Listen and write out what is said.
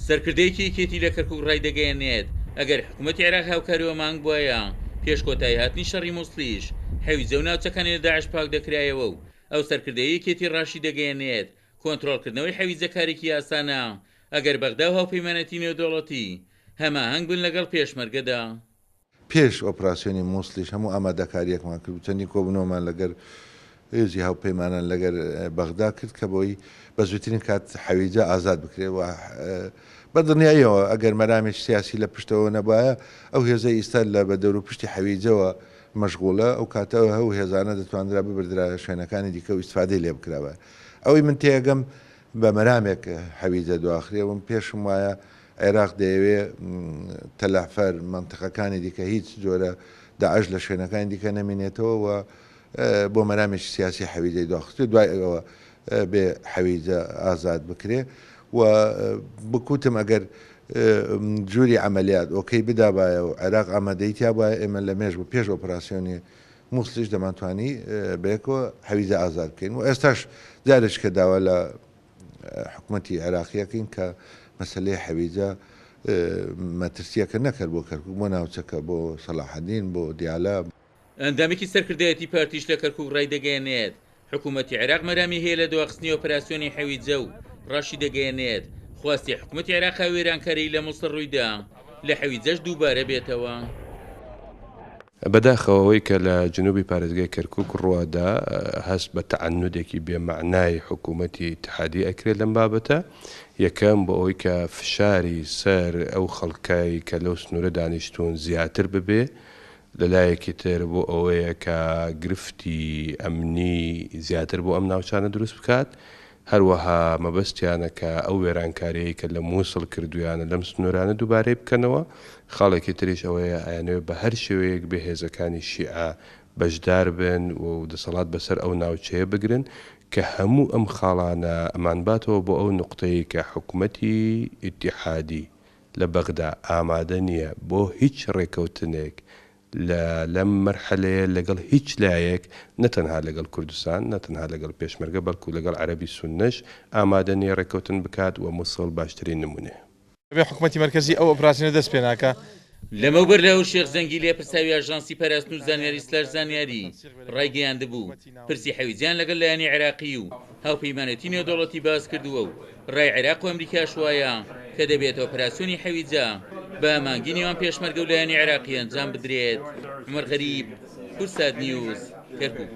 سەرکردەیەکی یەکێتی لە کەرکوک ڕایدەگەیەنێت، ئەگەر حکومەتی عێراق هاوکاری ئۆمانگ بوایە، پێش کۆتاییهاتنی شەڕی موسڵیش، حەویجە و ناوچەکانی لە داعش پاکدەکرایەوە و ئەو سەرکردەیەی یەکێتی ڕاشیدەگەیەنێت، کۆنترۆڵکردنەوەی حەویجە کارێکی ئاسانە، ئەگەر بەغدا و هاوپەیمانێتی نێودەوڵەتی هەماهەنگ بن لەگەڵ پێشمەرگەدا. پێش ئۆپراسیۆنی موسڵیش هەموو ئامادەکارییەکمان کرد و چەندین کۆبوونەوەمان لەگەر هێزی هاوپەیمانان لەگەر بەغدا کرد کە بۆی بە زووترین کات حەویجە ئازاد بکرێت و بە دڵنیاییەوە ئەگەر مەرامێکی سیاسی لە پشتەوە نەبایە ئەو هێزەی ئیستا لە بە دەوروپشتی حەویجەوە مەشغوڵە ئەو کاتە ئەو هێزانە دەتواندرا ببردرایە شوێنەکانی دیکە و ئیستفادەی لێ بکرابایە. ئەوەی من تێگەم بە مەرامێک حەویجە دواخرێ و من پێشم وایە عێراق دەیەوێ تەلەعفەر، مەنتیقەکانی دیکە هیچ جۆرە داعش لە شوێنەکانی دیکە نەمینێتەوە و بۆ مەرامێکی سیاسی حەویجەی دواخستووە دوای ئەوە بێ حەویجە ئازاد بکرێ و بکوتم ئەگەر جوری عەمەلیات ئۆکەی بدابایە و عێراق ئامادەیی تیا بوایە ئێمە لە مێژ بوو پێش ئۆپراسیۆنی موسڵیش دەمانتوانی بەیەکەوە حەویجە ئازاد بکەین و ئێستاش جارێکیکە داوا لە حکومەتی عێراقی ئەکەین کە مەسەلەی حەویجە مەترسیەکە نەک هەر بۆ کەرکوک بۆ ناوچەکە بۆ سەلاحەدین بۆ دیالە. ئەندامێکی سەرکردایەتی پارتیش لە کەرکوک ڕایدەگەیەنێت، حکومەتی عێراق مەرامی هەیە لە دواخستنی ئۆپەراسیۆنی حەویجە و ڕاشیدەگەیەنێت، خواستی حکومەتی عێراقە وێرانکاریی لە موسڵ ڕوویدا لە حەویجەش دووبارە بێتەوە. بەداخەوە ئەوەی کە لە جنوبی پارێزگای کەرکوک ڕودا هەست بە تەعەنودێکی بێ مەعنای حکومەتی ئیتحادی ئەکرێت لەم بابەتە، یەکەم بۆ ئەوەی کە فشاری سەر ئەو خەڵکەی کە لەو سنورە دانیشتوون زیاتر ببێ، لە لایەکی تر بۆ ئەوەیە کە گرفتی ئەمنی زیاتر بۆ ئەم ناوچانە دروست بکات، هەروەها مەبەستیانە کە ئەو وێرانکارییەی کە لە موسڵ کردوویانە لەم سنوورانە دووبارەی بکەنەوە، خاڵێکی تریش ئەوەیە ئەیانەوێت بە هەر شێوەیەک بێ هێزەکانی شیعە بەشدار بن و دەسەڵات بەسەر ئەو ناوچەیە بگرن کە هەموو ئەم خاڵانە ئەمانباتەوە بۆ ئەو نوقتەیەی کە حکومەتی ئیتیحادی لە بەغدا ئامادە نییە بۆ هیچ ڕێکەوتنێک لە لەم مەرحەلەیە لەگەڵ هیچ لایەک نە تەنها لەگەڵ کوردستان، نە تەنها لەگەڵ پێشمەرگە بەڵکو لەگەڵ عەرەبی سوننەش ئامادە نییە ڕێکەوتن بکات و موسڵ باشترین نمونەیە. بەبێ حکومەتی مەرکەزی ئەو ئۆپراسیۆنە دەست پێناکا. لەمەوبەر لاهور شێخ زەنگی لێپرساوی ئاژانسی پاراستن و زانیاری سلاش زانیاری ڕایگەیاندبوو، پرسی حەویجەیان لەگەڵ لایەنی عێراقی و هاوپەیمانێتی نێودەوڵەتی باس کردووە و ڕای عێراق و ئەمریکاش وایە کە دەبێت ئۆپەراسیۆنی حەویجە بە هەماهەنگی نێوان پێشمەرگە و لایەنی عێراقی ئەنجام بدرێت. عومەر غەریب، کوردسات نیوز، کەرکوک.